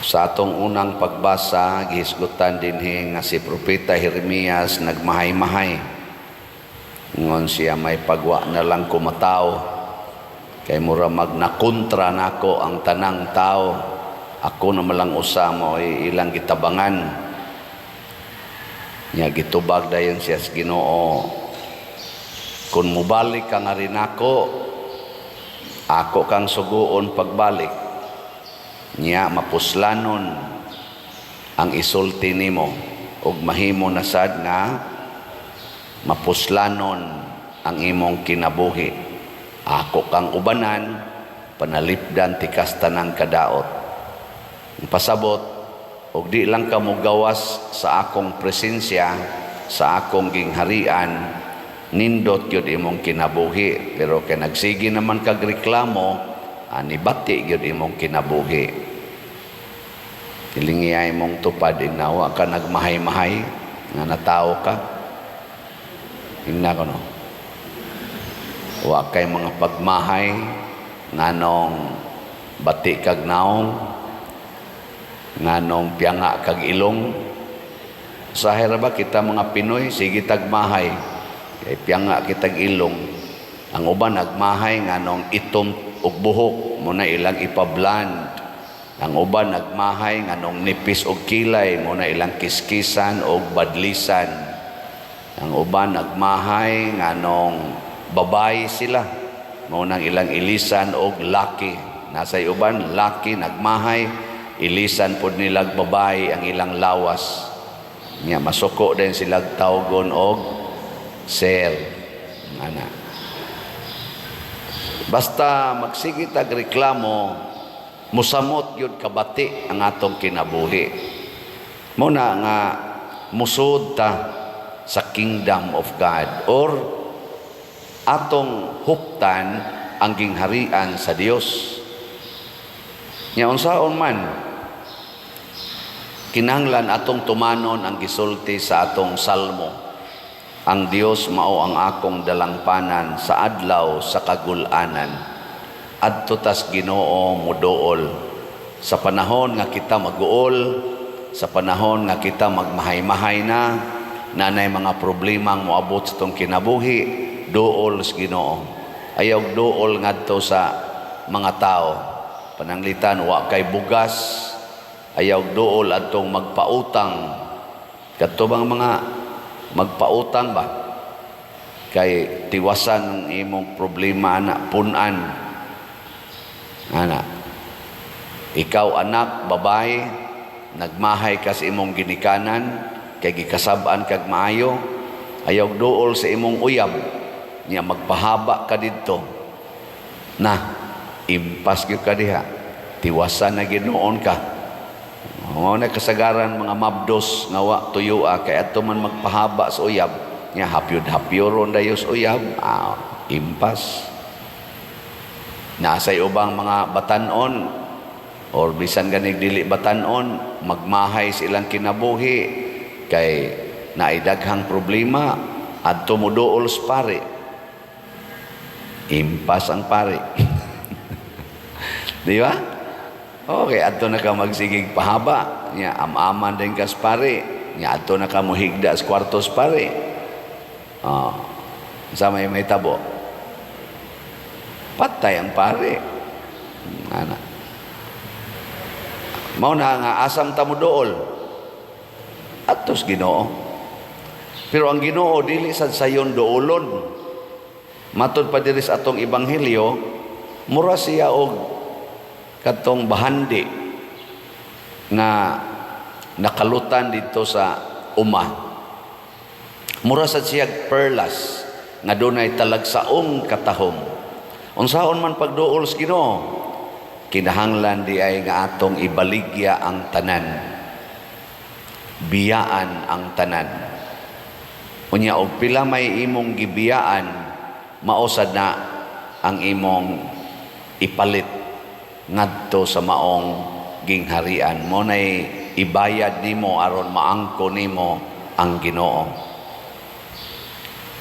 Sa atong unang pagbasa, gihisgutan dinhi nga si Propeta Jeremias nagmahay-mahay. Ingon siya, "May pagwa na lang ko matawo. Kay mura magnakontra nako ang tanang tao. Ako na malang usa mo ilang gitabangan." Nya gitubag dayon siya sa Ginoo, "Kung mubalik ka nga rin ako, ako kang suguon pagbalik. Nya mapuslanon ang isulti nimo ug mahimo na sad nga mapuslanon ang imong kinabuhi. Ako kang ubanan, panalipdan tikas tanang kadaot." Ang pasabot, og di lang ka mogawas sa akong presensya, sa akong gingharian, nindot gyud imong kinabuhi. Pero kay nagsige naman kag reklamo, ani bati gyud imong kinabuhi. Hilingi mong tupad, inawa ka nagmahay-mahay nga natao ka. Ingna ko, no. Wa kay mga pagmahay nganong bati kag naong, nganong piyanga kag ilong. Usahay ra ba kita mga Pinoy, sige tagmahay kay piyanga kitag ilong. Ang uban nagmahay nganong itom og buhok mo na ilang ipa-blonde. Ang uban nagmahay nganong nipis og kilay mo na ilang kiskisan og badlisan. Ang uban nagmahay nganong babae sila mo nang ilang ilisan og laki. Nasa uban laki nagmahay, ilisan pod nilag babae ang ilang lawas. Nya masuko din sila tawgon og sir. Ana. Basta magsige tag reklamo, musamot gyud kabati ang atong kinabuhi. Mo na nga musud ta sa kingdom of God or atong huptan ang gingharian sa Dios. Nya unsaon man, kinahanglan atong tumanon ang gisulti sa atong salmo. "Ang Dios mao ang akong dalangpanan sa adlaw sa kagul-anan. Adto tas Ginoo muduol." Sa panahon nga kita maguol, sa panahon nga kita magmahay-mahay na, nanay mga problemang moabot sa atong kinabuhi, duol sa Ginoo. Ayaw duol ngadto sa mga tao. Pananglitan wa kay bugas, ayaw duol adtong magpautang. Kadto bang mga magpautang ba? Kay tiwasan ang imong problema ana, punan. Ana. Ikaw anak, babae, nagmahay ka sa imong ginikanan, kay gikasab-an kag maayo, ayaw duol sa imong uyab, niya magpahaba ka didto. Na, impas gyud ka diha. Tiwasan na Ginoon ka. Mao na kasagaran mga mabdos nga wa tuyua kay adto man magpahaba sa uyab, nya hapyod-hapyoron dayo sa uyab, impas. Nasa ubang mga batanon or bisan ganig dili batanon, magmahay sa ilang kinabuhi kay naay daghang problema, adto moduol sa pare. Impas ang pare. Di ba? Okay, adto na ka magsigig pahaba. Nya am-aman din ka sa pare. Nya adto na ka mohigda sa kwarto sa pare. Oh. Sa may tabo. Patay ang pare. Ana. Mao na nga asam ta moduol? Atos Ginoo. Pero ang Ginoo dili sad sayon duolon. Matod pa diri sa atong ebanghelyo, mura siya og katong bahandi nga nakalutan dito sa uma. Mura sad siya perlas nga dunay talagsaong katahom. Unsaon man pagduol sa Ginoo, kinahanglan di ay nga atong ibaligya ang tanan. Biyaan ang tanan. Unya og pila may imong gibiyaan, mausad na ang imong ipalit ngadto sa maong gingharian. Mo nay ibayad nimo aron maangko nimo ang Ginoo.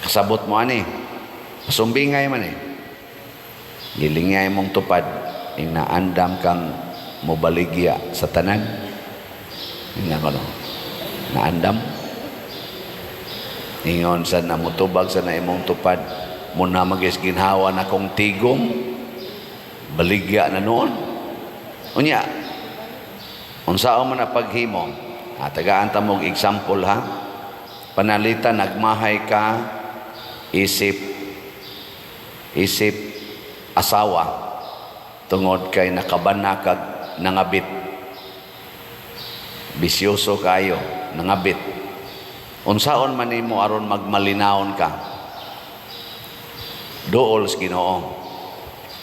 Kasabot mo ani. Pasumbingay man eh. Gilingay mong tupad, inaandam kang Mobaligya sa tanan. Nga ko no? Naandam. Ingon sa na mutubag sa na imong tupad, muna magis ginhawa na kong tigom, baligya na noon. Unya, unsaon man na paghimo? Ah, tagaan ta mog example ha. Panalita nagmahay ka isip isip asawa tungod kay nakabana kag nangabit. Bisyoso kayo, nangabit. Unsaon man nimo aron magmalinawon ka? Duol sa Ginoo.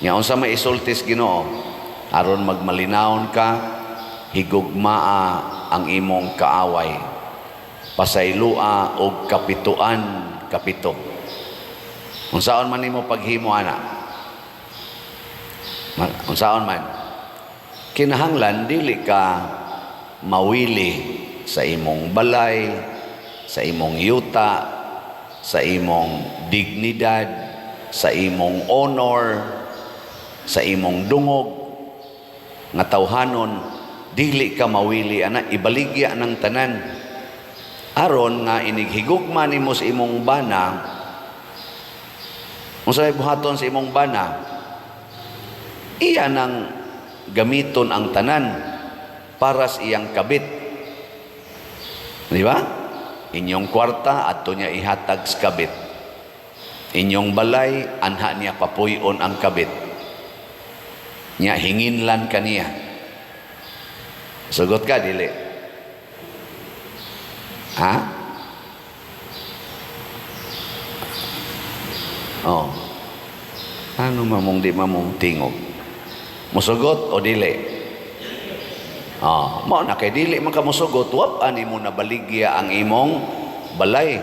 Nya unsa may isulti sa Ginoo? Aron magmalinawon ka, higugmaa ang imong kaaway. Pasaylua og kapituan kapito. Unsaon man nimo paghimo ana? Unsaon man? Kinahanglan dili ka mawili sa imong balay, sa imong yuta, sa imong dignidad, sa imong honor, sa imong dungog nga tawhanon, dili ka mawili ana, ibaligya ng tanan. Aron nga inighigugma nimo sa imong bana, unsa may buhaton sa imong bana, iya nang gamiton ang tanan para sa iyang kabit. Di ba? Inyong kwarta adto niya ihatag sa kabit. Inyong balay anha niya papuy-on ang kabit. Nya hinginlan kaniya. Sugot ka dili? Ha? Oh. Ano mamong di mamong tingog? Musugot o dili? Oh, mao na kay dili man ka musugot, wa ani mo nabaligya ang imong balay.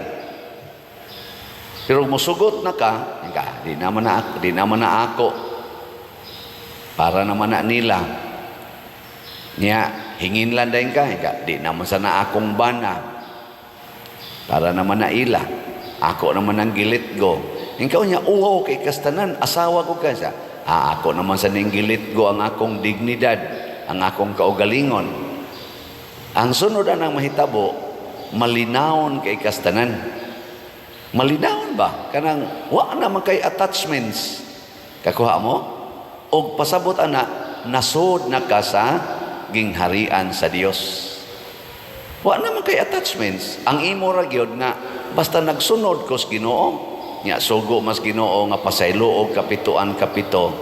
Pero musugot na ka, ka, di naman na ako, di naman na ako. Para naman na nila. Nya, hinginlan dayon ka, ka, di naman sana akong bana. Para naman na ila. Ako naman ang gilit go. Ikaw niya, uwaw kay kastanan, asawa ko ka siya. Ah, ako naman sa ning gilit go ang akong dignidad, ang akong kaugalingon. Ang sunod anang mahitabo, malinawon kay kastanan. Malinawon ba? Kanang wa naman kay attachments. Kakuha mo? Og pasabot ana, nasod na ka sa gingharian sa Dios. Wa naman kay attachments. Ang imo ra gyud nga basta nagsunod ko sa Ginoo, nya sugo mas Ginoo nga pasaylo og kapituan kapito,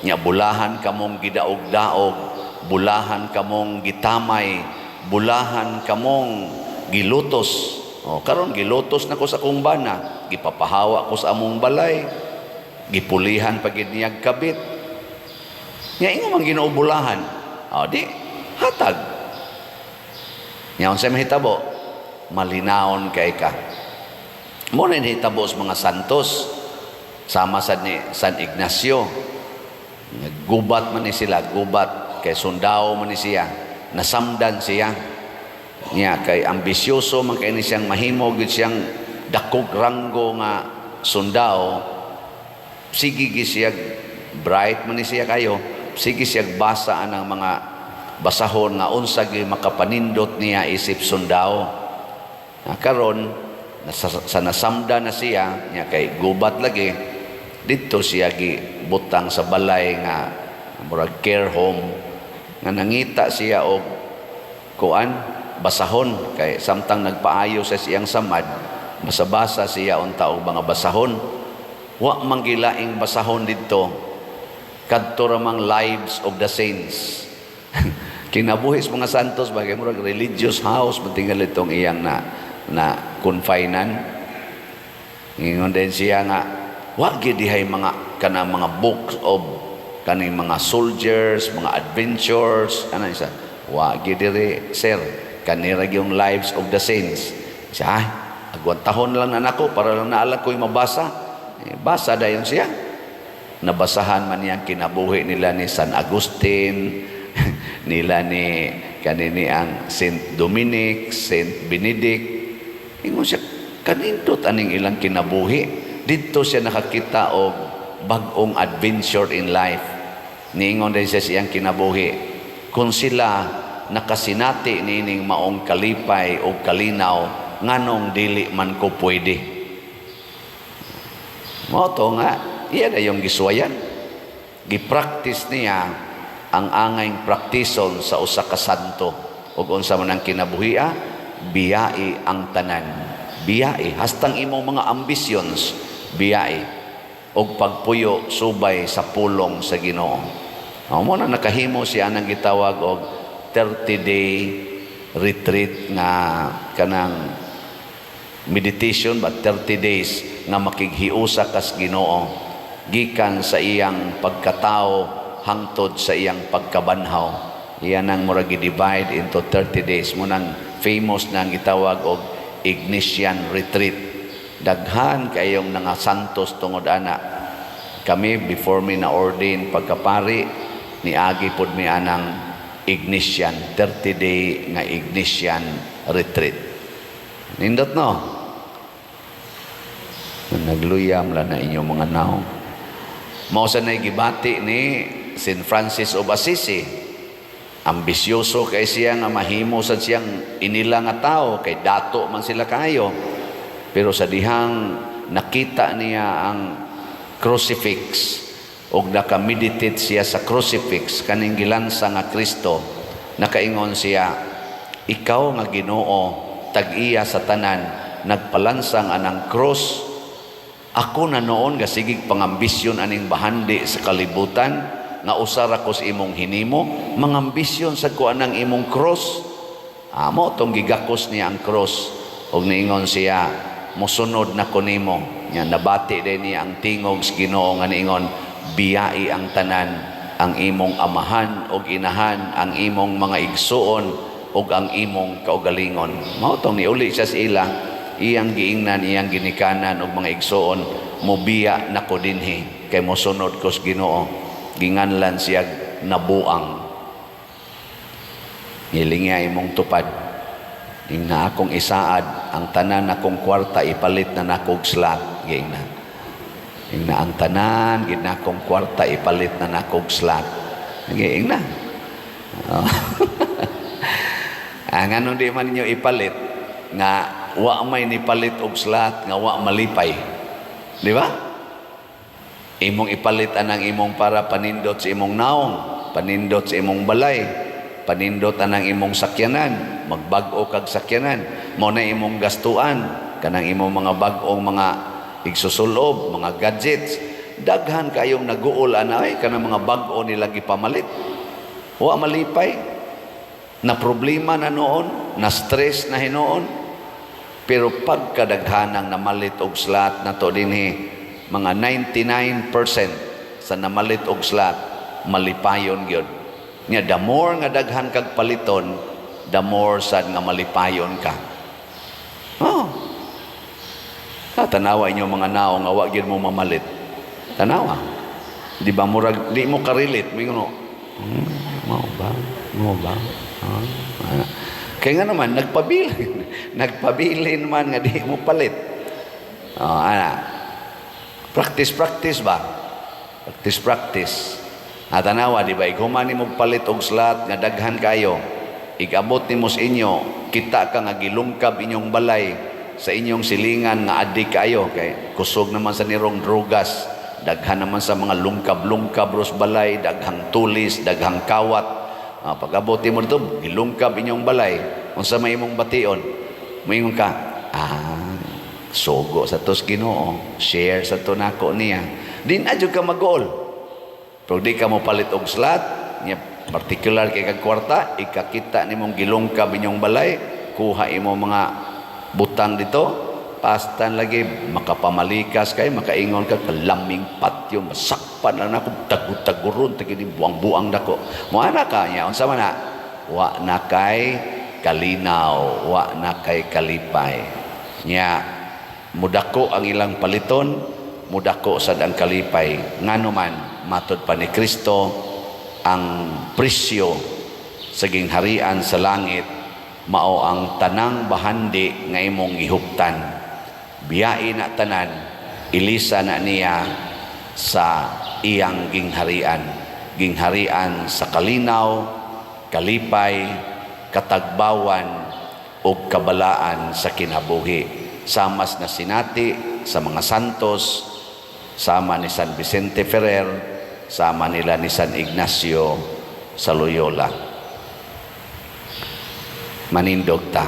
nya bulahan kamong gidaog-daog, bulahan kamong gitamay, bulahan kamong gilutos. O, karon gilutos na ko sa akong bana, gipapahawa ko sa among balay, gipulihan pa gid niyag kabit. Nya ingon man Ginoo bulahan. O, di hatag. Nya unsay mahitabo? Malinawon kay ka. Mo na nahitabo sa mga santos sama sa ni San Ignacio. Gubat man ni sila, gubat kay sundao man ni siya, nasamdan siya. Nya kay ambisyoso man kay ni siyang mahimo gyud siyang dakog ranggo nga sundao. Sige gi siya, bright man ni siya kayo, sige siya basa anang mga basahon nga unsa gyud makapanindot niya isip sundao. Na karon sa nasamda na siya nya kay gubat lagi didto siya gibutang sa balay nga murag care home nga nangita siya og kuan basahon kay samtang nagpaayo sa siyang samad, basa-basa siya unta og mga basahon. Wa man gilaing basahon didto, kadto ra mang Lives of the Saints, kinabuhi sa mga santos ba, kay murag religious house man tingali itong iyang na na confinan. Ingon din siya nga wa gyud dihay mga kana mga books of kaning mga soldiers, mga adventures ana isa. Wa gyud diri, sir, kanira yung Lives of the Saints siya. Ay, agwan tahon lang na nako para lang naala ko'y mabasa. Eh, basa dayon siya, nabasahan man niyang kinabuhi nila ni San Agustin, nila ni kanini ang Saint Dominic, Saint Benedict. Ingon siya, kanindot aning ilang kinabuhi. Didto siya nakakita og bag-ong adventure in life. Niingon din siya siyang kinabuhi. Kung sila nakasinati niining maong kalipay o kalinaw, nganong dili man ko pwede? Mao to nga iya na yung gisuwayan, gipractice niya ang angayng praktison sa usa ka santo. Ug unsa man ang kinabuhia, biyai ang tanan, biyai hastang imong mga ambitions, biyai og pagpuyo subay sa pulong sa Ginoo. Mao na nakahimo siya nang gitawag og 30-day retreat nga kanang meditation ba, 30 days nga makighiusa kas Ginoo gikan sa iyang pagkatao hangtod sa iyang pagkabanhaw. Iyan ang murag gi-divide into 30 days mo nang famous na ang gitawag og Ignatian retreat. Daghan kayong nga santos tungod ana. Kami, before mi na ordain pagkapari, niagi pod mi anang Ignatian 30 day nga Ignatian retreat. Nindot, no? Nagluyam lang na inyong mga naong. Mao sa nay gibati ni St. Francis of Assisi. Ambisyoso kay siya nga mahimo sad siyang inila nga tao kay dato man sila kayo. Pero sa dihang nakita niya ang crucifix og naka-meditate siya sa crucifix kaning gilansa nga Kristo, nakaingon siya, "Ikaw nga Ginoo, tag-iya sa tanan, nagpalansang anang cross. Ako na noon nga sigig pangambisyon aning bahandi sa kalibutan nga usa ra ko sa imong hinimo, mangambisyon sa ko anang imong cross." Amo tong gigakos niya ang cross ug niingon siya, "Mosunod na ko nimo." Nya nabati din niya ang tingog sa Ginoo nga niingon, "Biyai ang tanan, ang imong amahan ug inahan, ang imong mga igsuon ug ang imong kaugalingon." Mao tong niuli siya sa ila, iyang giingnan iyang ginikanan ug mga igsuon, "Mobiya na ko dinhi kay mosunod ko sa Ginoo." Ginganlan siya nabuang. Hilingi imong tupad. Ingna akong isaad ang tanan akong kwarta, ipalit na nakog slot. Giingna. Ingna ang tanan gid nakong kwarta, ipalit na nakog slot. Giingna. Oh. Ah, nganong di man ninyo ipalit nga wa may nipalit og slot nga wa malipay? Di ba? Imong ipalit anang imong para panindot sa imong naong, panindot sa imong balay, panindot anang imong sakyanan, magbag-o kag sakyanan, mao na imong gastuan, kanang imong mga bag-ong mga igsusulob, mga gadgets. Daghan kayong naguol anay kanang mga bag-o nila gipamalit. Wa malipay. Na problema na noon, na stress na hinuon. Pero pagkadaghanang namalit og slot na to dinhi, mga 99% sa namalit og slot malipayon gyud. Nya the more nga daghan kag paliton, the more sad nga malipayon ka. Oh. Ha, tanawa inyo mga naong nga wa gyud mo mamalit. Tanawa. Di ba murag di mo ka-relate, mingon, "Mao ba? Mao ba?" Ah, ah. Kaya nga naman nagpabilin. Nagpabilin man nga di mo palit. Oh, ana. Practice, practice ba? Practice, practice. At tanawa, di ba, ighuman nimo palit og slot nga daghan kayo, igabot nimo sa inyo, kita ka nga gilungkab inyong balay sa inyong silingan nga adik kayo kay kusog naman sa nirong drugas, daghan naman sa mga lungkab-lungkab ros balay, daghang tulis, daghang kawat. Ah, pag-abot mo dito, gilungkab inyong balay, unsa may imong bation? Moingon ka, "Ah, sugo sa tos Ginoo, share sa to nako niya." Di na jud ka mag-goal. Pero di ka mo palit og slot, nya particular kay kag kwarta, ikakita nimong gilungkab inyong balay, kuha imo mga butang dito, pastan lagi makapamalikas kay makaingon ka, "Kalaming patyo, masakpan lang nako, tagud-taguron tagi ni buang-buang dako." Mo ana ka nya, unsa man na? Wa na kay kalinaw, wa na kay kalipay. Nya mudako ang ilang paliton, mudako sad ang kalipay. Ngano man, matod pa ni Kristo, ang presyo sa gingharian sa langit mao ang tanang bahandi nga imong gihuptan. Biyai na tanan, ilisa na niya sa iyang gingharian. Gingharian sa kalinaw, kalipay, katagbawan ug kabalaan sa kinabuhi. Samas na sinati sa mga santos, sama ni San Vicente Ferrer, sama nila ni San Ignacio sa Loyola. Manindog ta.